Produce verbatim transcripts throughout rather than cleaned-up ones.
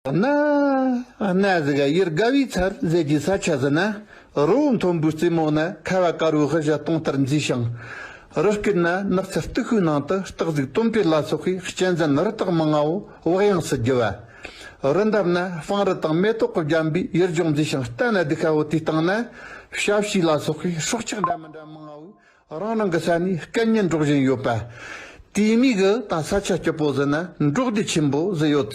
གནའ་གནའ་ཟིག་ག་ཡུལ་དགའ་བའི་ཚལ་ཟེར་གྱི་ས་ཆ་ཟིག་ན། རི་བོ་མཐོན་པོའི་རྩེ་མོ་ན་ཁ་བ་དཀར་བོའི་དབུ་ཞྭ་སྟོང་ལྟར་མཛེས་ཤིང་། རི་སྐེད་ན་ནགས་ཚལ་སྟུག་པོའི་ནང་དུ་སྟག་གཟིག་དོམ་དྲེད་ལ་སོགས་པའི་གཅན་གཟན་རི་དྭགས་མང་ང་བོ་བག་ཡངས་སུ་རྒྱུ་བ། རི་འདབས་ན་སྤང་རི་དང་མེ་ཏོག་གིས་བརྒྱན་པའི་ཡུལ་ལྗོངས་མཛེས་ཤིང་ལྟ་ན་སྡུག་ཁ་བོ་དེའི་སྟེང་ན། ཞ་ཤི་ལ་སོགས་པའི་སྲོག་ཆགས་འདྲ་མི་འདྲ་མང་ང་བོ། རང་རང་གི་ས་ནས་སྐད་སྙན་སྒྲོག་བཞིན་ཡོད་པ། དེའི་མིང་གི་ད་ས་ཆ་སྐྱིད་པོ་ཟིག་ན་འབྲོག་སྡེ་ཆེན་པོ་ཟིག་ཡོད།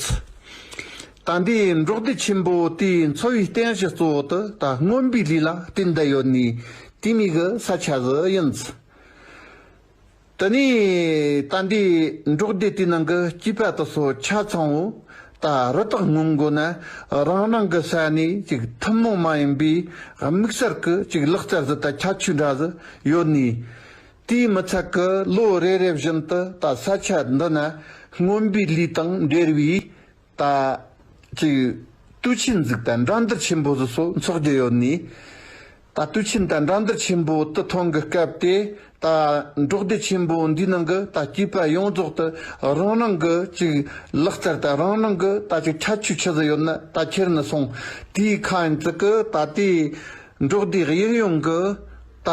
ད་འདི་འབྲོག་སྡེ་ཆེན་པོ་དེའི་འཚོ་བའི་རྟེན་གཞི་གཙོ་བོ་དེ་ད་རྔོན་པའི་ལས་ལ་བརྟེན་བསྡད་ཡོད་ནི་དེའི་མིང་གི་ས་ཆ་ཟིག་ཡིན། དེ་ནས་ད་འདི་འབྲོག་སྡེ་དེའི་ནང་གི་སྐྱེས་པ་དེ་ཚོ་ཆ་ཚང་བོ། ད་རི་དྭགས་རྔོན་དགོས་ན་རང་རང་གི་ས་ནས་ཅིག་ཐུན་མོང་མ་ཡིན་པའི་དམིགས་བསལ་གྱི་ཅིག་ལག་རྩལ་ཟིག་ད་ཁྱད་ཆོས་འདྲ་ཟིག་ཡོད་ནི། དེའི་མི་ཚད་གི་ལོ་རེ་རེ་བཞིན་དུ་ད་ས་ཆ་འདི་ན་རྔོན་པའི་ལས་དང་འབྲེལ་བའི་ད་ཅིག་དུས་ཆེན་ཟིག་ད་འགྲན་བསྡུར་ཆེན་པོ་ཟིག་སོགས་འཚོགས་རྒྱུ་ཡོད་ནི། ད་དུས་ཆེན་དང་འགྲན་བསྡུར་ཆེན་པོ་དེ་ཐོན་གི་སྐབས་དེ། ད་འབྲོག་སྡེ་ཆེན་པོ་འདིའི་ནང་གི་ད་སྐྱེས་པ་ཡོངས་རྫོགས་དེ་རང་རང་གི་ཅིག་ལག་རྩལ་དང་རང་རང་གི་ད་ཅིག་ཁྱད་ཆོས་ཆི་ཟིག་ཡོད་ན་ད་ཁྱེར་ནི་སོང་། དེའི་ཁ་ཡིན་ཙི་གི་ད་དེའི་འབྲོག་སྡེ་གཡས་གཡོན་གི་ད་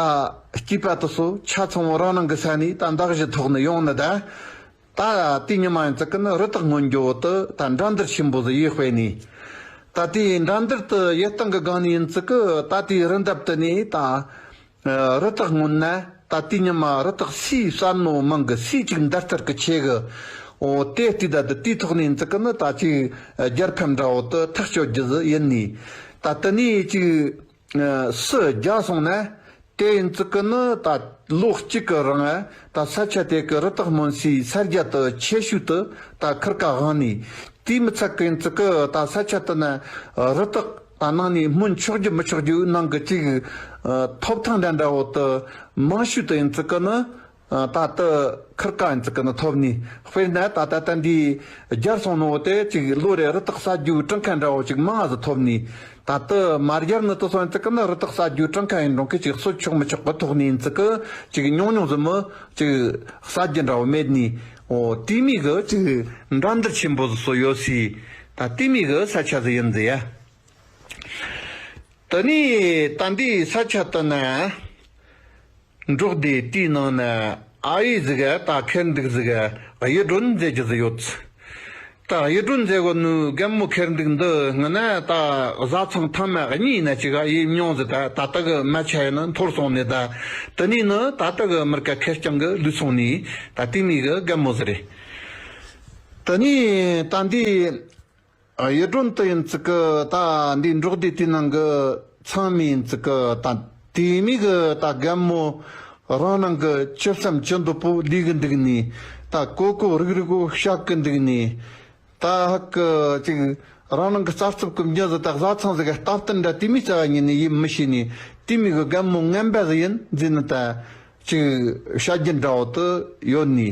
སྐྱེས་པ་དེ་ཚོ་ཆ་ཚང་བོ་རང་རང་གི་ས་ནས་ད་མདའ་གཞུ་ཐོགས་ནི་ཡོང་ནི་ད། ད་དེ་ཉི་མ་ཡིན་ཙི་གི་ནི་རི་དྭགས་རྔོན་རྒྱུ་བོ་དེ་ད་འགྲན་བསྡུར་ཆེན་པོ་ཟིག་ཡེ་སྤེལ་ནི། ད་དེའི་འགྲན་བསྡུར་དེ་ཡེ་སྟངས་གི་སྒང་ནས་ཡིན་ཙི་གི་ད་དེའི་རི་འདབས་དེ་ནས་ད་རི་དྭགས་རྔོན་ན་ད་དེ་ཉི་མ་རི་དྭགས་སུའི་ཟབ་མོ་མང་གི་སུའི་ཅིག་མདའ་རྩལ་གི་ཆེ་གི། འོ་དེ་ལྟོས་ད་དེ་དེའི་ཐོག་ནས་ཡིན་ཙི་གི་ནི་ད་ཅིག་རྒྱལ་ཁམས་འདྲ་བོ་དེ་ཐག་གཅོད་རྒྱུ་ཟིག་ཡིན་ནི། ད་དེ་ནས་ཅིག་ཨ་སུ་རྒྱལ་སོང་ན། དེ་ཡིན་ཙི་གི་ནི་ད་ལོ་གཅིག་གི་རིང་ད་ས་ཆ་དེ་གི་རི་དྭགས་རྔོན་སའི་ས་རྒྱ་དེ་ཆེ་ཤོས་དེ་ད་ཁུར་གེ་བླངས་ནས། དེའི་མི་ཚད་གི་ཡིན་ཙི་གི་ད་ས་ཆ་དེ་ན་རི་དྭགས་ད་ནང་ནས་སྨིན་ཆོག་རྒྱུ་མི་ཆོག་རྒྱུའི་ནང་གི་ཅིག་ཨ་ཐོབ་ཐང་འདྲ་འདྲ་བོ་དེ་མང་ཤོས་དེ་ཡིན་ཙི་གི་ནི། ཨ་ད་དེ་ཁུར་གེ་ཡིན་ཙི་གི་ནི་ཐོབ་ནི། དཔེར་ན་ད་ད་ལྟ་འདི་རྒྱལ་སོང་ནོ་དེ་ཅིག་ལོ་རེ་རི་དྭགས་ཟ་རྒྱུའི་གྲངས་ཀ་འདྲ་བོ་ཅིག་མང་ང་ཟིག་ཐོབ་ནི། ད་དེ་མ་རྒྱལ་ནི་དེ་སོང་ཙི་གི་ནི་རི་དྭགས་ཟ་རྒྱུའི་གྲངས་ཀ་ཡིན་རུང་གི་ཅིག་གསོད་ཆོག་མི་ཆོག་གི་ཐོག་ནས་ཡིན་ཙི་གི་ཅིག་ཉུང་ཉུང་ཟིག་མི་ཅིག་ཟ་རྒྱུ་འདྲ་བོ་མེད་ནི། འོ་དེའི་མིང་གི་ཅིག་འགྲན་བསྡུར་ཆེན་པོ་ཟིག་སོགས་ཡོད་སའི་ད་དེའི་མིང་གི་ས་ཆ་ཟིག་ཡིན་ཟིག་ཡ། དེ་ནས་ད་འདི་ས་ཆ་དེ་ན། འབྲོག་སྡེ་དེའི་ནང་ན་ཨ་ཡེ་ཟིག་ག་ད་ཁེར་འདུག་ཟིག་ག་གཡུ་སྒྲོན་ཟེར་རྒྱུ་ཟིག་ཡོད། ད་གཡུ་སྒྲོན་ཟེར་གོ་ནོ་རྒན་མོ་ཁེར་འདུག་འདི་སྔ་ན་ད་བཟའ་ཚང་ཐེངས་མ་གཉིས་ན་ཅིག་ག་ཡེ་མྱོང་ཟིག་ད་ད་ལྟ་གི་མ་ཆ་ཡིན་ན་འཐོར་སོང་ནི་ད། དེ་ནས་ནི་ད་ལྟ་གི་མི་རིགས་ཁེར་རྐྱང་གི་ལུས་སོང་ནི། ད་དེའི་མིང་གི་རྒན་མོ་ཟིག་རེད། དེ་ནས་ད་འདི། གཡུ་སྒྲོན་དེ་ཡིན་ཙི་གི་ད་འདི་འབྲོག་སྡེ་དེའི་ནང་གི་ཚང་མ་ཡིན་ཙི་གི་ད་དེའི་མིང་གི་ད་རྒན་མོ་རང་རང་གི་ཅི་བསམ་ཅི་འདོད་པོ་ལས་གི་འདུག་ནི། ད་གོ་གོ་རིག་རིག་གོ་བཤད་གི་འདུག་ནི། ད་ཧ་གི་ཅིག་རང་རང་གི་རྩ་རྩུབ་གི་མྱི་ཟིག་ད་བཟའ་ཚང་ཟིག་ག་སྟབས་བསྟུན་འདྲ་དེ་མོ་རྩ་བ་ཉིད་ནས་ཡེ་མི་ཤེས་ནི། དེའི་མིང་གི་རྒན་མོ་ངན་པ་ཟིག་ཡིན་ཟེར་ནི་ད། ཅིག་བཤད་རྒྱུ་འདྲ་བོ་དེ་ཡོད་ནི།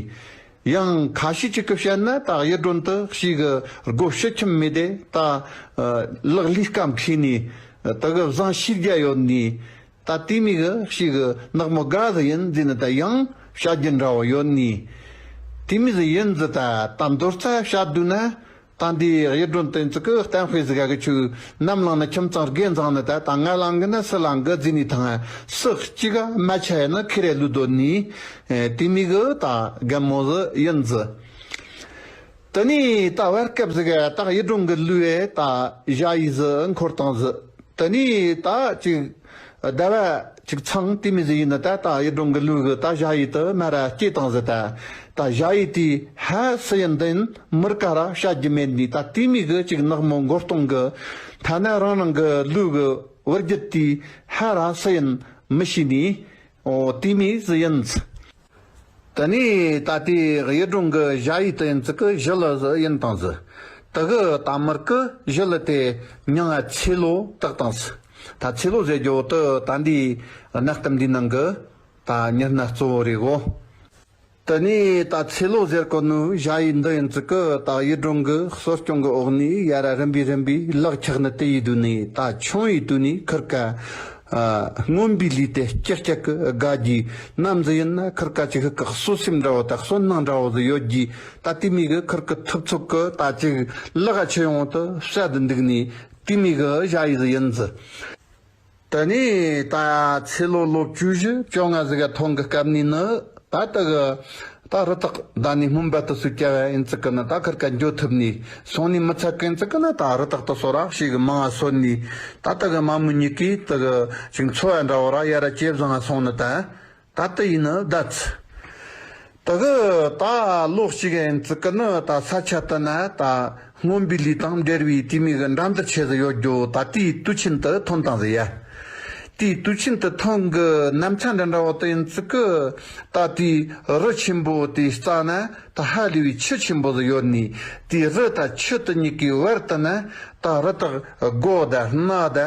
ཡང་ཁ་ཤས་ཅིག་གིས་བཤད་ན་ད་གཡུ་སྒྲོན་དེ་ཞེ་གི་སྒོ་ཕྱི་ཁྱིམ་མེད་དེ་ད་ལག་ལས་ཀ་མཁས་ནི། དེ་གི་བཟང་ཤེས་རྒྱ་ཡོད་ནི། ད་དེའི་མིང་གི་ཞེ་གི་ནག་མོ་དགའ་ཟིག་ཡིན་ཟེར་ནི་ད་ཡང་བཤད་རྒྱུ་འདྲ་བོ་ཡོད་ནི། དེ་མོ་ཟིག་ཡིན་ཟིག་ད་ད་མདོར་རྩ་བཤད་དུས་ན། ད་འདི་གཡུ་སྒྲོན་དེ་ཡིན་ཙི་གི་གཏམ་དཔེ་ཟིག་ག་གི་ཆུ་ནམ་ལངས་ན་ཁྱིམ་ཚང་དགེ་མཚང་ནི་ད་ད་ང་ལངས་གི་ན་སུ་ལངས་གི་ཟེར་ནི་ཐང་སུ་གཅིག་ག་མ་ཆ་ཡ་ན་ཁེ་རེ་ལུས་དོ་ནི། ཨེ་དེ་མོ་གི་ད་རྒན་མོ་ཟིག་ཡིན་ཟིག་དེ་ནས་ད་བར་སྐབས་ཟིག་ག་ད་གཡུ་སྒྲོན་གི་ལུས་ཨེ་ད་ཞ་ཡི་ཟིག་འཁོར་བཏང་ཟིག་དེ་ནས་ད་ཅིག་ཟླ་བ་གཅིག་ཚང་དེ་མོ་ཟིག་ཡིན་ན་ད་ད་གཡུ་སྒྲོན་གི་ལུས་གི་ད་ཞ་ཡི་དེ་མར་ར་སྐྱེས་བཏང་ཟིག་ད། ད་ཞ་ཡི་དེ་ཧ་སུ་ཡིན་འདི་ཡིན་མི་རིགས་ག་ར་བཤད་རྒྱུ་མེད་ནི། ད་དེ་མོ་གི་ཅིག་ནག་མོ་མགོ་སྟོང་གི་ཐ་ན་རང་རང་གི་ལུས་གི་བུ་རྒྱུད་དེ་ཧ་ར་སུ་ཡིན་མི་ཤེས་ནི། འོ་དེ་མོ་ཟིག་ཡིན་ཟིག་དེ་ནས་ད་དེ་གཡུ་སྒྲོན་གི་ཞ་ཡི་དེ་ཡིན་ཙི་གི་ཞི་ལི་ཟིག་ཡིན་བཏང་ཟིག་དེ་གི་ད་མར་གི་ཞི་ལི་དེ་མྱིང་ང་ཚེ་ལོ་བཏགས་བཏང་ཟིག་ད་ཚེ་ལོ་ཟེར་རྒྱུ་བོ་དེ་ད་འདི་གནའ་གཏམ་འདིའི་ནང་གི་ད་མྱི་སྣ་གཙོ་བོ་རེད་གོ། དེ་ནས་ད་ཚེ་ལོ་ཟེར་གོ་ནོ་ཞ་ཡི་འདི་ཡིན་ཙི་གི་ད་གཡུ་སྒྲོན་གི་གསོ་སྐྱོང་གི་འོག་ནས་ཡར་ར་རིམ་པས་རིམ་པས་ལག་ཆགས་ནི་དེ་ཡི་དུས་ནས་ད་ཆུང་ཡི་དུས་ནས་ཁུར་གེ་ ཨ། རྔོན་པའི་ལས་དེ་ཀྱག་ཀྱག་གི་དགའ་རྒྱུ། ནམ་ཟིག་ཡིན་ན་ཁིར་ཀ་ཅིག་ཧུ་ཀ་གསོད་སེམས་འདྲ་བོ་དང་གསོད་སྣང་འདྲ་བོ་ཟིག་ཡོད་རྒྱུ། ད་དེ་མོ་གི་ཁིར་ཀ་ཐུབ་ཚོད་གི་ད་ཅིག་ལག་ཆུ་ཡོང་དུ་བསད་དུ་འདུག་ནི། དེ་མོ་གི་ཞ་ཡི་ཟིག་ཡིན་ཟི། དེ་ནས་ད་ཚེ་ལོ་ལོ་བཅུ་བཞི་བཅོ་ལྔ་ཟིག་ག་ཐོན་གི་སྐབས་ནས་ནི། ད་ལྟ་གི་ད་རི་དྭགས་ད་ནི་རྔོན་པ་དེ་ཚོ་བསྐྱལ་བ་ཡིན་ཙི་ཀི་ནི། ད་ཁིར་ཀ་འགྱོ་ཐུབ་ནི་སོང་ནི་མི་ཚད་གི་ཡིན་ཙི་ཀི་ནི། ད་རི་དྭགས་དེ་ཚོ་ར་ཞེ་གི་མང་ང་གསོད་ནི། ད་ལྟ་གི་མ་མོ་གཉིས་ཀས་དེ་གི་ཅིག་འཚོ་བ་འདྲ་བོ་ར་ཡ་ར་ཇེ་བཟང་ང་སོང་ནི་ད། ད་ལྟ་ཡིན་ནི་ད་ཚི། དེ་གི་ད་ལོ་གཅིག་གི་ཡིན་ཙི་ཀི་ནི་ད་ས་ཆ་དེ་ན་ད་རྔོན་པའི་ལས་དང་འབྲེལ་བའི་དེ་མོ་གི་འགྲན་བསྡུར་ཆེ་ཟིག་ཡོད་རྒྱུ། ད་དེའི་དུས་ཆེན་དེ་ཐོན་བཏང་ཟིག་ཡ། དེའི་དུས་ཆེན་དེ་ཐོན་གི་གནམ་ཆ་འདྲ་འདྲ་བོ་དེ་ཡིན་ཙི་ཀི། ད་དེའི་རི་ཆེན་པོ་དེའི་རྩ་ན་ད་ཧ་ལས་པའི་ཆུ་ཆེན་པོ་ཟིག་ཡོད་ནི། དེའི་རི་ད་ཆུ་དེ་གཉིས་ཀའི་བར་དེ་ན་ད་རི་དྭགས་སྒོ་ད་སྣ་ད་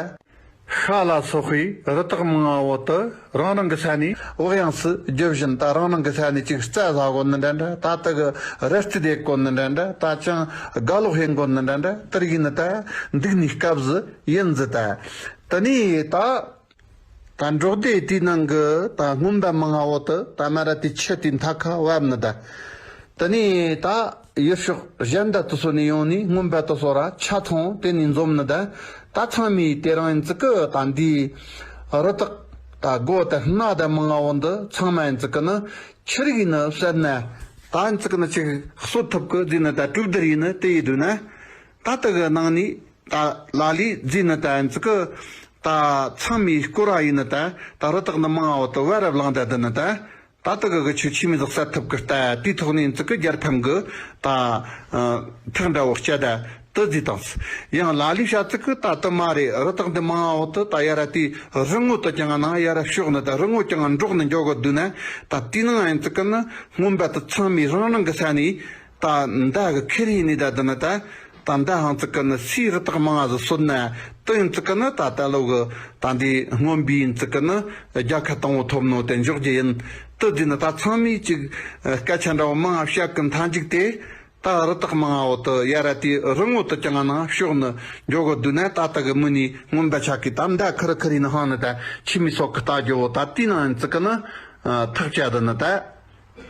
ཤ་ལ་སོགས་པའི་རི་དྭགས་མང་ང་བོ་དེ་རང་རང་གི་ས་ནས་བག་ཡངས་སུ་རྒྱུ་བཞིན། ད་རང་རང་གི་ས་ནས་ཅིག་རྩྭ་ཟ་གོ་ནི་འདྲ་འདྲ། ད་དེ་གི་རི་རྩེ་དེ་གོ་ནི་འདྲ་འདྲ། ད་ཅང་རྒ་ལོག་ཧེན་གོ་ནི་འདྲ་འདྲ། དེར་གི་ནི་ད་འདུག་ནི་སྐབས་ཟིག་ཡིན་ཟི་ད། དེ་ནས་ད་ད་འབྲོག་སྡེ་དེའི་ནང་གི་ད་རྔོན་པ་མང་ང་བོ་དེ་ད་མ་ར་དེ་ཆུ་དེའི་མཐའ་ཁ་བབས་ནི་ད། དེ་ནས་ད་ཡུལ་ཕྱོགས་གཞན་དག་དེ་ཚོ་ནས་ཡོང་ནི་རྔོན་པ་དེ་ཚོ་ར་ཆ་ཚང་དེ་ནས་འཛོམས་ནི་ད། ད་ཚང་མས་དེ་རིང་ཡིན་ཙི་ཀི་ད་འདིའི་རི་དྭགས་ད་སྒོ་ད་སྣ་ད་མང་ང་བོ་འདི་ཚང་མ་ཡིན་ཙི་ཀི་ནི་ཆི་རིགས་ཡིན་ནི་བསད་ན། ད་ཡིན་ཙི་ཀི་ནི་ཅིག་གསོད་ཐུབ་གི་ཟེར་ནི་ད་གྲོས་བསྡུར་ཡིན་ནི་དེ་ཡི་དུས་ན། ད་དེ་གི་ནང་ནས་ད་ལ་ལས་ཟེར་ནི་ད་ཡིན་ཙི་ཀི་ད་ཚང་མས་སྐོར་ར་ཡིན་ནི་ད། ད་རི་དྭགས་ནི་མང་ང་བོ་དེ་བར་ར་བླངས་ད་དེ་ནི་ད། ད་ལྟ་གི་གི་ཆུ་ཆི་མོ་ཟིག་བསད་ཐུབ་གི་ལྟ། དེའི་ཐོག་ནས་ཡིན་ཙི་གི་རྒྱལ་ཕམ་གི་ད་ཨ་ཐག་འདྲ་བོ་བཅད་ད་དེ་ཟིག་བཏང་། ཡང་ལ་ལས་བཤད་ཙི་གི་ད་དེ་མ་རེད། རི་དྭགས་འདི་མང་ང་བོ་དེ་ད་ཡ་ར་དེ་རི་ངོ་དེ་ཀྱང་ནང་ཡ་ར་ཕྱོགས་ནི་ད་རི་ངོ་ཀྱང་འབྲོག་ནི་འགྱོ་གི་འདུག་ན། ད་དེའི་ནང་ཡིན་ཙི་གི་ནི་རྔོན་པ་དེ་ཚང་མས་རང་རང་གི་ས་ནས་ད་མདའ་གི་ཁེར་ཡིན་ནི་ད་དེ་ནི་ད། ད་མདའ་ཧང་ཙི་ཀི་ནི་སུས་རི་དྭགས་མང་ང་ཟིག་གསོད་ན། དེ་ཡིན་ཙི་ཀི་ནི་ད་ད་ལོ་གི་ད་འདི་རྔོན་པའི་ཡིན་ཙི་ཀི་ནི་རྒྱལ་ཁ་དང་བོ་ཐོབ་ནོ་དེ་འཇོག་རྒྱུ་ཡིན། དེ་དེ་ནི་ད་ཚང་མས་ཅིག་སྐད་ཆ་འདྲ་བོ་མང་ང་བཤད་གི་མཐའ་མཇུག་དེ། ད་རི་དྭགས་མང་ང་བོ་དེ་ཡ་ར་དེ་རི་ངོ་དེ་ཀྱང་ནང་ཕྱོགས་ནི་འགྱོ་གི་འདུག་ན། ད་ལྟ་གི་མི་ནི་རྔོན་པ་ཆ་གིས་ད་མདའ་ཁུར་ཁུར་ཡིན་ཧང་ནི་ད་ཆི་མོ་ཟིག་གི་ལྟ་རྒྱུ་བོ། ད་དེའི་ནང་ཡིན་ཙི་ཀི་ནི་ཐག་བཅད་དེ་ནི་ད།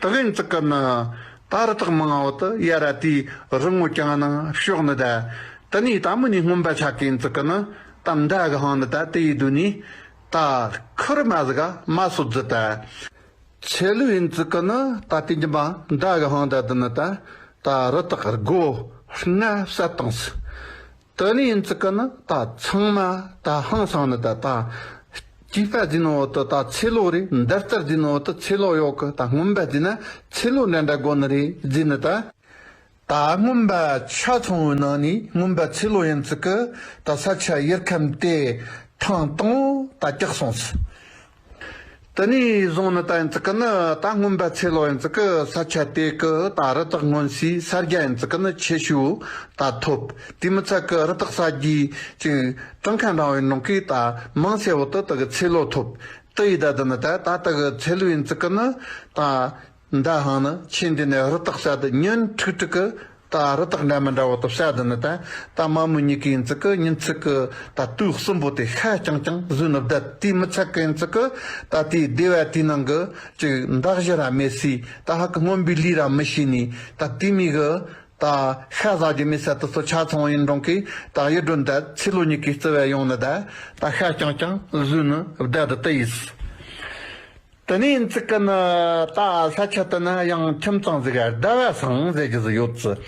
དེ་གི་ཡིན་ཙི་ཀི་ནི་ད་རི་དྭགས་མང་ང་བོ་དེ་ཡ་ར་དེའི་རི་ངོ་ཀྱང་ནང་ཕྱོགས་ནི་ད། དེ་ནས་ད་མི་ནི་རྔོན་པ་ཆ་གིས་ཡིན་ཙི་ཀི་ནི་ད་མདའ་གི་ཧང་ནི་ད་དེ་ཡི་དུས་ནས་ད་ཁུར་མ་ཟིག་ག་མ་གསོད་ཟིག་ད། ཚེ་ལོ་ཡིན་ཙི་ཀི་ནི་ད་དེ་ཉི་མ་མདའ་གི་ཧང་ད་དེ་ནི་ད་ད་རི་དྭགས་སྒོ་ལྔ་བསད་བཏང་ཟིག་དེ་ནས་ཡིན་ཙི་ཀི་ནི་ད་ཚང་མ་ད་ཧང་སང་ནི་ད། ད་སྐྱེས་པ་ཟེར་ནོ་དེ་ད་ཚེ་ལོ་རེད། འདི་ལྟར་ཟེར་ནོ་དེ་ཚེ་ལོ་ཡོད་གི། ད་རྔོན་པ་ཟེར་ན་ཚེ་ལོ་འདྲ་འདྲ་དགོ་ནི་རེད་ཟེར་ནི་ད། ད་རྔོན་པ་ཆ་ཚང་བོའི་ནང་ནས་རྔོན་པ་ཚེ་ལོ་ཡིན་ཙི་ཀི་ད་ས་ཆ་ཡུལ་ཁམས་དེ་ཐེངས་དང་པོ་ད་བཀྱགས་སོང་ཟིག་དེ་ནས་བཟུང་ནི་ད་ཡིན་ཙི་ཀི་ནི་ད་རྔོན་པ་ཚེ་ལོ་ཡིན་ཙི་ཀི་ས་ཆ་དེ་གི་ད་རི་དྭགས་རྔོན་སའི་ས་རྒྱ་ཡིན་ཙི་ཀི་ནི་ཆེ་ཤོས་ད་ཐོབ། དེ་མི་ཚད་གི་རི་དྭགས་ཟ་རྒྱུའི་ཅིག་གྲངས་ཀ་འདྲ་བོ་ཡིན་རུང་གི་ད་མང་ཆེ་བོ་དེ་དེ་གི་ཚེ་ལོ་ཐོབ། དེ་ཡི་ད་དེ་ནི་ད་ད་དེ་གི་ཚེ་ལོ་ཡིན་ཙི་ཀི་ནི་ད་མདའ་ཧང་ནི་ཆེ་འདི་ནས་རི་དྭགས་བསད་དེ་ཉིན་ཁྲིག་ཁྲིག་གི་ད་རི་དྭགས་འདྲ་མི་འདྲ་བོ་དེ་བསད་དེ་ནི་ད། ད་མ་མོ་གཉིས་ཀས་ཡིན་ཙི་ཀི་ཉིན་ཅིག་གི་ད་དུས་གསུམ་པོ་དེ་ཤ་རྐྱང་རྐྱང་ཟོས་ནི་བསྡད། དེ་མི་ཚད་གི་ཡིན་ཙི་ཀི་ད་དེའི་སྡེ་བ་དེའི་ནང་གི་ཅིག་མདའ་གཞུ་ར་མེད་སའི། ད་ཧ་གི་རྔོན་པའི་ལས་ར་མི་ཤེས་ནི། ད་དེ་མོ་གི་ད་ཤ་ཟ་རྒྱུ་མེད་ས་དེ་ཚོ་ཆ་ཚང་བོ་ཡིན་རུང་གི་ད་གཡུ་སྒྲོན་ད་ཚེ་ལོ་གཉིས་ཀའི་རྩིབ་བ་ཡོང་ནི་ད། ད་ཤ་རྐྱང་རྐྱང་ཟོས་ནི་བསྡད་དེ་དེ་ཡིན། དེ་ནས་ཡིན་ཙི་ཀི་ནི་ད་ས་ཆ་དེ་ན་ཡང་ཁྱིམ་ཚང་ཟིག་ག་ཟླ་བ་སེང་ཟེར་རྒྱུ་ཟིག་ཡོད་ཙི།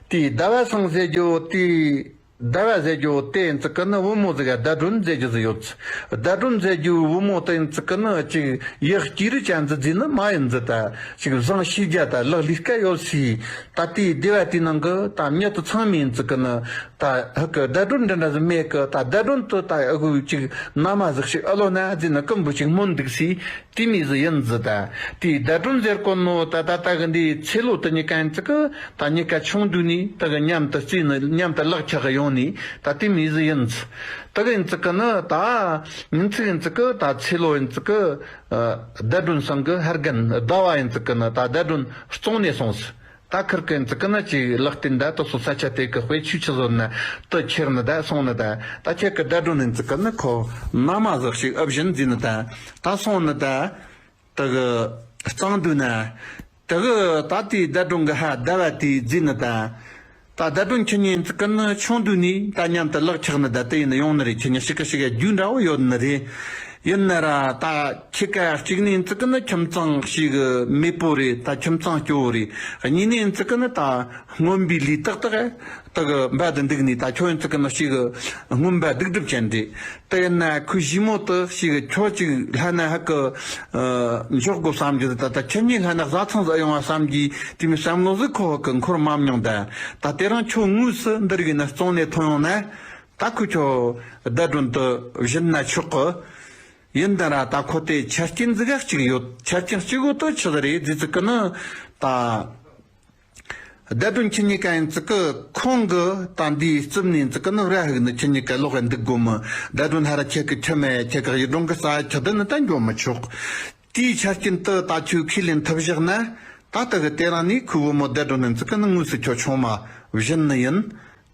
དེའི་ཟླ་བ་སེང་ཟེར་རྒྱུ་བོ་དེའི་ཟླ་བ་ཟེར་རྒྱུ་བོ་དེ་ཡིན་ཙི་ཀི་ནི་བུ་མོ་ཟིག་ག་ཟླ་སྒྲོན་ཟེར་རྒྱུ་ཟིག་ཡོད་ཙི། ཟླ་སྒྲོན་ཟེར་རྒྱུ་བོའི་བུ་མོ་དེ་ཡིན་ཙི་ཀི་ནི་ཅིག་ཡག་སྐྱིད་རུ་ཅན་ཟིག་ཟེར་ནི་མ་ཡིན་ཟིག་ད། ཅིག་བཟང་ཤེས་རྒྱ་ད་ལག་ལས་ཀ་ཡོད་སའི། ད་དེའི་སྡེ་བ་དེའི་ནང་གི་ད་མྱི་དེ་ཚང་མས་ཡིན་ཙི་ཀི་ནི་ད་ཧ་གི་ཟླ་སྒྲོན་འདི་འདྲ་ཟིག་མེད་གི། ད་ཟླ་སྒྲོན་དེ་ད་ཨ་ཁུ་ཅིག་མནའ་མ་ཟིག་ཞིག་ཨ་ལོ་ན་ཟེར་ནི་ཀུན་པོ་ཅིག་སྨོན་འདུག་སའི་དེ་མོ་ཟིག་ཡིན་ཟིག་ད། དེའི་ཟླ་སྒྲོན་ཟེར་གོ་ནོ་ད་ད་ད་གི་འདི་ཚེ་ལོ་དེ་གཉིས་ཀ་ཡིན་ཙི་ཀི་ད་གཉིས་ཀ་ཆུང་དུས་ནས་ད་གི་མཉམ་དུ་རྩེ་ནི་མཉམ་དུ་ལག་ཆགས་གི་ཡོང་ནི་ད་དེ་མོ་ཟིག་ཡིན་ཟིག་ད་གི་ཡིན་ཙི་ཀི་ནི་ད་ཉིན་ཅིག་ཡིན་ཙི་ཀི་ད་ཚེ་ལོ་ཡིན་ཙི་ཀི་ཨ་ཟླ་སྒྲོན་སང་གི་ཧར་རྒན་ཟླ་བ་ཡིན་ཙི་ཀི་ནི་ད་ཟླ་སྒྲོན་བཙོང་ནས་སོང་ཟིག་ད་ཁིར་གི་ཡིན་ཙི་གི་ནི་ཅིག་ལག་རྟེན་ད་དུ་སོ་ས་ཆ་དེ་གི་དཔེ་ཆོས་ཆི་བཟོ་ན་དུ་ཁྱེར་ནི་ད་སོང་ནི་ད། ད་ཁྱེད་གི་ཟླ་སྒྲོན་ཡིན་ཙི་གི་ནི་ཁོ་མནའ་མ་ཟིག་ཞིག་ཨུ་བཞིན་ཟིན་ནི་ད། ད་སོང་ནི་ད། དེ་གི་གཙང་དུ་ན། དེ་གི་ད་དེའི་ཟླ་སྒྲོན་གི་ཧ་ཟླ་བ་དེའི་ཟིན་ནི་ད། ད་ཟླ་སྒྲོན་ཁྱེད་གཉིས་ཡིན་ཙི་གི་ནི་ཆུང་དུས་ནས་ད་མཉམ་དུ་ལག་ཆགས་ནི་ད། དེ་ཡིན་ན་ཡོང་ནི་རེད། ཁྱེད་གཉིས་ཞིག་གི་ཞིག་གི་རྒྱུས་འདྲ་བོ་ཡོད་ནི་རེད། ཡིན་ན་ར་ད་ཁྱེད་ཀ་གཅིག་ནས་ཡིན་ཙི་གི་ནི་ཁྱིམ་ཚང་ཞིག་གི་མེས་པོ་རེད། ད་ཁྱིམ་ཚང་སྐྱོ་བོ་རེད། གཉིས་ནས་ཡིན་ཙི་གི་ནི་ད་རྔོན་པའི་ལས་ཏག་ཏག་དེ་གི་འབའ་དེ་འདུག་ནས། ད་ཁྱོད་ཡིན་ཙི་གི་ནི་ཞིག་གི་རྔོན་པ་སྡིག་སྒྲིབ་ཅན་རེད། དེ་ཡིན་ན་ཁོའི་ཞི་མོ་དེ་ཞིག་གི་ཁྱོད་ཅིག་ལྷ་ན་ཧ་གི་འཇོག་དགོས་བསམ་རྒྱུ་ད། ད་ཁྱེད་གཉིས་ལྷ་ན་བཟའ་ཚང་ཟིག་ཡོང་བ་བསམ་གྱི་དེ་མོ་བསམ་བློ་ཟིག་ཁོ་ཧ་གི་འཁོར་མ་མྱོང་ད། ད་དེ་རིང་ཁྱོད་དངོས་སུ་འདི་རིགས་ན་བཙོང་ནས་ཐོན་ཡོང་ན། ད་ཁོ་ཁྱོད་ཟླ་སྒྲོན་དེ་བྱིན་ན་ཆོག་གི། ཡིན་ད་ར་ད་ཁོ་དེ་ཆ་རྐྱེན་ཟིག་ག་གཅིག་ཡོད། ཆ་རྐྱེན་གཅིག་བོ་དེ་ཆི་ཟིག་རེད་ཟེར་ཙི་གི་ནི་ད། ཟླ་སྒྲོན་ཁྱེད་གཉིས་ཀ་ཡིན་ཙི་གི་ཁོང་གི་ད་འདིའི་རྩིབ་ནས་ཡིན་ཙི་གི་ནི་ར་ཧིག་ནི་ཁྱེད་གཉིས་ཀ་ལོག་ག་འདུག་དགོ་མི། ཟླ་སྒྲོན་ཧ་ར་ཁྱེད་ཀྱི་ཁྱིམ་མེད། ཁྱེད་ཀྱི་ཡུལ་སྒྲུང་གི་ས་ཆ་དེ་ནི་ད་འགྱོ་མི་ཆོག། དེའི་ཆ་རྐྱེན་དེ་ད་ཁྱོད་ཁས་ལེན་ཐུབ་བཞག་ན། ད་ལྟ་གི་དེ་རིང་ནས་ཁོའི་བུ་མོ་ཟླ་སྒྲོན་ནི་ཡིན་ཙི་གི་ནི་དངོས་སུ་ཁྱོད་ཆུང་མ་བྱིན་ནི་ཡིན།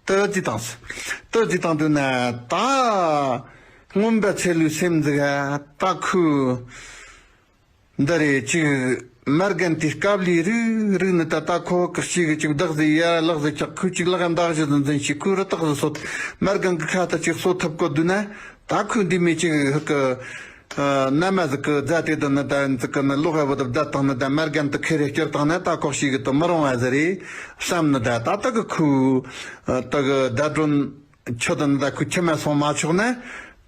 དེ་ཟེར་བཏང་སོ། དེ་ཟེར་བཏང་དུས་ན་ད་རྔོན་པ་ཚེ་ལོའི་སེམས་འདི་ག་ད་ཁོའི་འདི་རེད། ཅིག་མ་རྒན་དེའི་དཀའ་ལས་རིག་རིག་ནི་ད། ད་ཁོ་གི་ཞིག་གི་ཅིག་བདག་ཟིག་ཡ་ལག་ཟིག་ཆག། ཁོས་ཅིག་ལག་འདག་ཞིག་འཛིན་ཞིག། ཁོས་རི་དྭགས་ཟིག་གསོད། མ་རྒན་གི་ཁ་ད་ཅིག་གསོད་ཐུབ་གོ་དུས་ན། ད་ཁོས་འདི་མོ་ཅིག་ཧི་གི་ཨ་མནའ་མ་ཟིག་གི་རྫ་དེ་དེ་ནི་ད་ཡིན་ཙི་གི་ནི་ལོག་ཧ་བུ་དེ་བདའ་བཏང་ནི་ད། མ་རྒན་དེ་ཁེ་རེ་སྐྱུར་བཏང་ན་ད་ཁོ་ཞིག་གི་དེ་མི་རུང་བ་ཟིག་རེད་བསམ་ནི་ད། ད་ད་གི་ཁོའི་ཨ་ད་གི་ཟླ་སྒྲོན་ཁྱོད་དེ་ནི་ད་ཁོའི་ཁྱིམ་མ་སོང་མ་ཆོག་ན།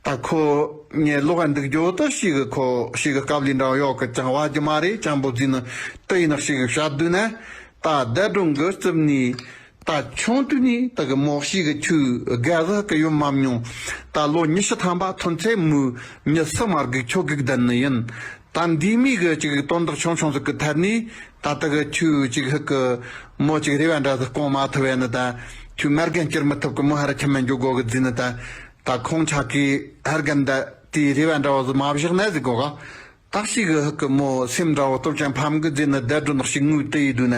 ད་ཁོ་ངས་ལོག་ག་འདུག་རྒྱུ་དེ་ཞིག་གི་ཁོ་ཞིག་གི་དཀའ་ལས་འདྲ་བོ་ཡོད་གི། ཅང་བ་རྒྱུ་མ་རེད། ཅང་པོ་ཟིག་ནི་དེ་ཡིན་ནི་ཞིག་གི་བཤད་དུས་ན། ད་ཟླ་སྒྲོན་གི་རྩིབ་ནས་ད་ཆུང་དུས་ནས་ད་གི་མོ་ཞིག་གི་ཁྱོའི་དགའ་ཟིག་གི་ཡོད་མ་མྱོང་། ད་ལོ་ཉི་ཤུ་ཐམ་པ་ཐོན་ཚེ་མོའི་མྱི་སུ་མ་སྒུག་ཁྱོད་སྒུག་བསྡད་ནི་ཡིན། ད་འདི་མོ་གི་ཅིག་དོན་དག་ཆུང་ཆུང་ཟིག་གི་ཐད་ནས་ད་ད་གི་ཁྱོའི་ཅིག་ཧི་གི་མོ་ཅིག་རེ་བ་འདྲ་ཟིག་སྐོང་མ་ཐུབ་ཡ་ནི་ད། ཁྱོའི་མ་རྒན་སྐྱུར་མི་ཐུབ་གི། མོ་ཧ་ར་ཁྱིམ་མ་འགྱོ་དགོ་གི་ཟེར་ནི་ད། ད་ཁོང་ཆ་གི་ཧ་རྒན་ད་དེའི་རེ་བ་འདྲ་བོ་ཟིག་མ་བཞག་ན་ཟེར་གོ་ག། ད་ཞིག་གི་ཧི་གི་མོ་སེམས་འདྲ་བོ་སྟོབས་ཅན་ཕམ་གི་ཟེར་ནི་ཟླ་སྒྲོན་ནག་ཞིག་ངུས་དེ་ཡི་དུས་ན།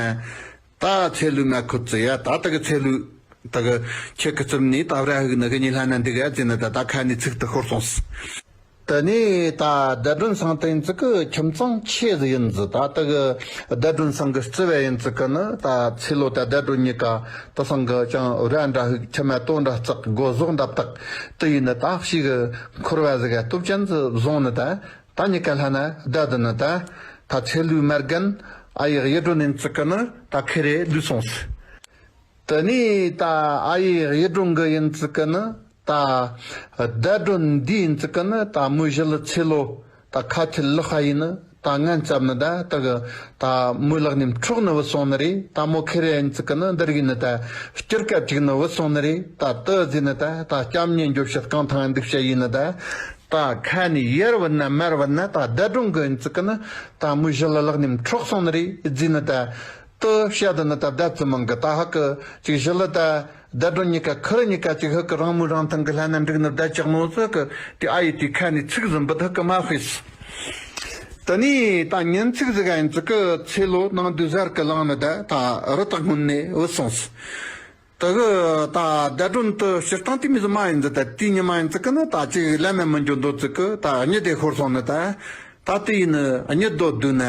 ད་ཚེ་ལོས་མ་ཁུར་ཙི་ཡ། ད་ད་གི་ཚེ་ལོས་ད་གི་ཁྱེད་གི་རྩིབ་ནས་ད་བུ་ར་ཧིག་ནི་གི་ཉི་ལྷ་ན་འདུག་ག་ཟེར་ནི་ད། ད་ཁ་ནས་ཚིག་དེ་ཤོར་སོང་སི། དེ་ནས་ད་ཟླ་སྒྲོན་ཚང་དེ་ཡིན་ཙི་གི་ཁྱིམ་ཚང་ཆེ་ཟིག་ཡིན་ཟི། ད་ད་གི་ཟླ་སྒྲོན་ཚང་གི་རྩིབ་བ་ཡིན་ཙི་གི་ནི་ད་ཚེ་ལོ་ད་ཟླ་སྒྲོན་གཉིས་ཀ་དེ་ཚང་གི་ཅང་བུ་ར་འདྲ་ཧིག་ཁྱིམ་མ་དོ་འདྲ་བརྩེགས། སྒོ་ཟོག་འདབ་ཏག་དེ་ཡིན་ནི་ད་ཞིག་གི་འཁོར་བ་ཟིག་ག་སྟོབས་ཅན་ཟིག་བཟུང་ནི་ད། ད་གཉིས་ཀ་ལྷ་ན་བསྡད་དེ་ནི་ད། ད་ཚེ་ལོའི་མ་རྒན་ཨ་ཡེ་གཡུ་སྒྲོན་ཡིན་ཙི་གི་ནི་ད་ཁེ་རེ་ལུས་སོང་སི། དེ་ནས་ད་ཨ་ཡེ་གཡུ་སྒྲོན་གི་ཡིན་ཙི་གི་ནི་ད། ཟླ་སྒྲོན་འདི་ཡིན་ཙི་གི་ནི་ད་མོའི་ཞི་ལུ་ཚེ་ལོ་ད་ཁ་ཆུ་ལག་ཧ་ཡིན་ནི་ད་ངན་བཙབ་ནི་ད། ད་གི་ད་མོའི་ལག་ནས་འཕྲོག་ནི་བུད་སོང་ནི་རེད། ད་མོ་ཁེ་རེ་ཡིན་ཙི་གི་ནི་འདི་རིགས་ནི་ད་སྐྱུར་སྐབས་ཅིག་ནི་བུད་སོང་ནི་རེད། ད་དེ་ཟེར་ནི་ད་ད་སྐྱབས་གཉེན་འགྱོ་བྱེད་རྐང་ཐང་འདུག་བྱ་ཡིན་ནི་ད། ད་ཁ་ནས་ཡར་བུད་ན་མར་བུད་ན་ད་ཟླ་སྒྲོན་གི་ཡིན་ཙི་གི་ནི་ད་མོའི་ཞི་ལུ་ལག་ནས་འཕྲོག་སོང་ནི་རེད་ཟེར་ནི་ད། དེ་བཤད་དེ་ནི་ད་བསྡད་ཙི་མང་གི། ད་ཧ་གི་ཅིག་ཞི་ལུ་ད་ཟླ་སྒྲོན་གཉིས་ཀ་ཁུ་རུ་གཉིས་ཀ་ཅིག་ཧ་གི་རང་མོས་རང་ཐང་གི་ལྷ་ན་འགྲིག་ནི་བསྡད་ཅག་ནོ་ཟིག་གི། དེ་ཨ་ཡེ་དེ་ཁ་ནས་ཚིག་ཟིག་འབུད་ཧ་གི་མ་ཤེས་སི། དེ་ནས་ད་ཉིན་ཅིག་ཟིག་ག་ཡིན་ཙི་གི་ཚེ་ལོ་ནངས་དུས་གཟར་གི་ལངས་ནི་ད་ད་རི་དྭགས་རྔོན་ནས་བུད་སོང་སི། དེ་གི་ད་ཟླ་སྒྲོན་དེ་སྤྱིར་བཏང་དེ་མོ་ཟིག་མ་ཡིན་ཟི། ད་དེའི་ཉི་མ་ཡིན་ཙི་གི་ནི་ད་ཅིག་ལམ་མ་མི་འགྱོ་འདོད་ཙི་གི་ད་གཉིད་དེ་ཤོར་སོང་ནི་ད། ད་དེ་ཡིན་ནི་གཉིད་སྡོད་དུས་ན།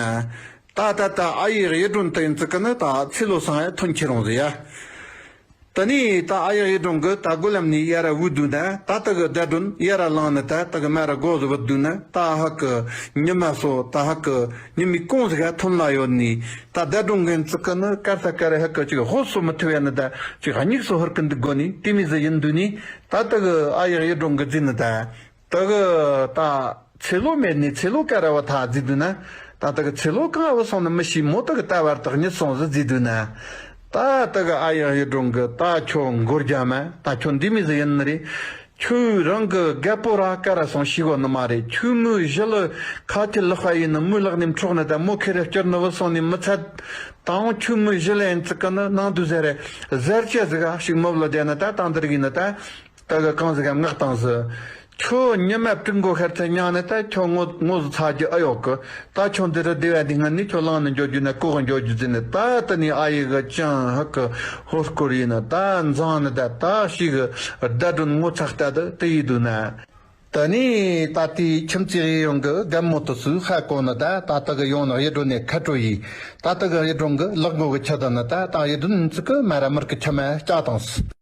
ད་ད་ད་ཨ་ཡེ་གཡུ་སྒྲོན་དེ་ཡིན་ཙི་གི་ནི་ད་ཚེ་ལོ་སང་ཡ་ཐོན་ཁྱེར་རུང་ཟི་ཡ། དེ་ནས་ད་ཨ་ཡེ་གཡུ་སྒྲོན་གི་ད་སྒོ་ལམ་ནས་ཡར་ར་བུད་དུས་ན། ད་དེ་གི་ཟླ་སྒྲོན་ཡར་ར་ལངས་ནི་ད། དེ་གི་མར་ར་སྒོ་ཟིག་བུད་དུས་ན། ད་ཧ་གི་ཉི་མ་སོ་ད་ཧ་གི་ཉི་མའི་གུང་ཟིག་ག་ཐོན་ལ་ཡོད་ནི། ད་ཟླ་སྒྲོན་གི་ཡིན་ཙི་གི་ནི་དཀར་ས་དཀར་ར་ཧ་གི་ཅིག་ཧོ་སོ་མི་ཐུབ་ཡ་ནི་ད་ཅིག་སྙིགས་སོ་ཧུར་གི་འདུག་དགོ་ནི། དེ་མོ་ཟིག་ཡིན་དུས་ནི་ད་དེ་གི་ཨ་ཡེ་གཡུ་སྒྲོན་གི་ཟེར་ནི་ད། དེ་གི་ད་ཚེ་ལོ་མེད་ནི་ཚེ་ལོ་ག་ར་བུད་ཐལ་ཟེར་དུས་ན། ད་དེ་གི་ཚེ་ལོ་གང་བུད་སོང་ནི་མི་ཤེས། མོ་དེ་གི་ད་བར་དག་གཉིད་སོང་ཟིག་ཟེར་དུས་ན། ད་དེ་གི་ཨ་ཡེ་གཡུ་སྒྲོན་གི་ད་ཁྱོད་མགོ་རྒྱ་མ་ད་ཁྱོད་འདི་མོ་ཟིག་ཡིན་ནི་རེད། ཁྱོད་རང་གི་རྒད་པོ་ར་ག་ར་སོང་ཤེས་གོ་ནི་མ་རེད། ཁྱོད་མོའི་ཞི་ལུ་ཁ་ཆུ་ལག་ཧ་ཡིན་ནི་མོའི་ལག་ནས་འཕྲོག་ནི་ད། མོ་ཁེ་རེ་སྐྱུར་ནི་བུད་སོང་ནི་མི་ཚད། ད་འོང་ཁྱོད་མོའི་ཞི་ལུ་ཡིན་ཙི་གི་ནི་ནངས་དུས་གཟར་ར་གཟར་ཆ་ཟིག་ག་ཞིག་མི་བུད་ལ་བསྡད་ནི་ད། ད་འདི་རིགས་ཡིན་ནི་ད། དེ་གི་གང་ཟིག་ག་མངགས་བཏང་ཟིག། ཁྱོད་ཉི་མ་དྲུག་མགོ་ཤར་ཚེ་མྱངས་ནས་ད་ཁྱོད་ངོ་ངོ་ཟིག་ཚ་རྒྱུ་ཨེ་ཡོད་གི། ད་ཁྱོད་འདི་རུ་སྡེ་བ་འདི་སྔ་ནས་ཁྱོད་ལངས་ནས་འགྱོ་རྒྱུ་ན་ལྐོག་གི་འགྱོ་རྒྱུ་ཟེར་ནས། ད་དེ་ནས་ཨ་ཡེ་གི་ཅང་ཧ་གི་ཧོར་སྐོར་ཡིན་ན་ད་འཛང་ནི་ད་ད་ཞིག་གི་བརྡ་སྒྲོན་ངོ་ཚ་ལྟ་དུ་དེ་ཡིན་འདུག་ན། དེ་ནས་ད་ལྟའི་ཁྱིམ་མཚེས་ཡོང་གི་རྒན་མོ་དེ་ཚོས་ཧ་གོ་ནི་ད། ད་ལྟ་གི་ཡོང་ནི་གཡུ་སྒྲོན་ནས་ཁ་དྲོ་ཡིས། ད་ལྟ་གི་གཡུ་སྒྲོན་གི་ལག་མགོ་གི་ཁྱི་དེ་ནི་ད་ད་གཡུ་སྒྲོན་ཚིག་གི་མ་ར་མར་གི་ཁྱི་མ་སྐྱག་དང་།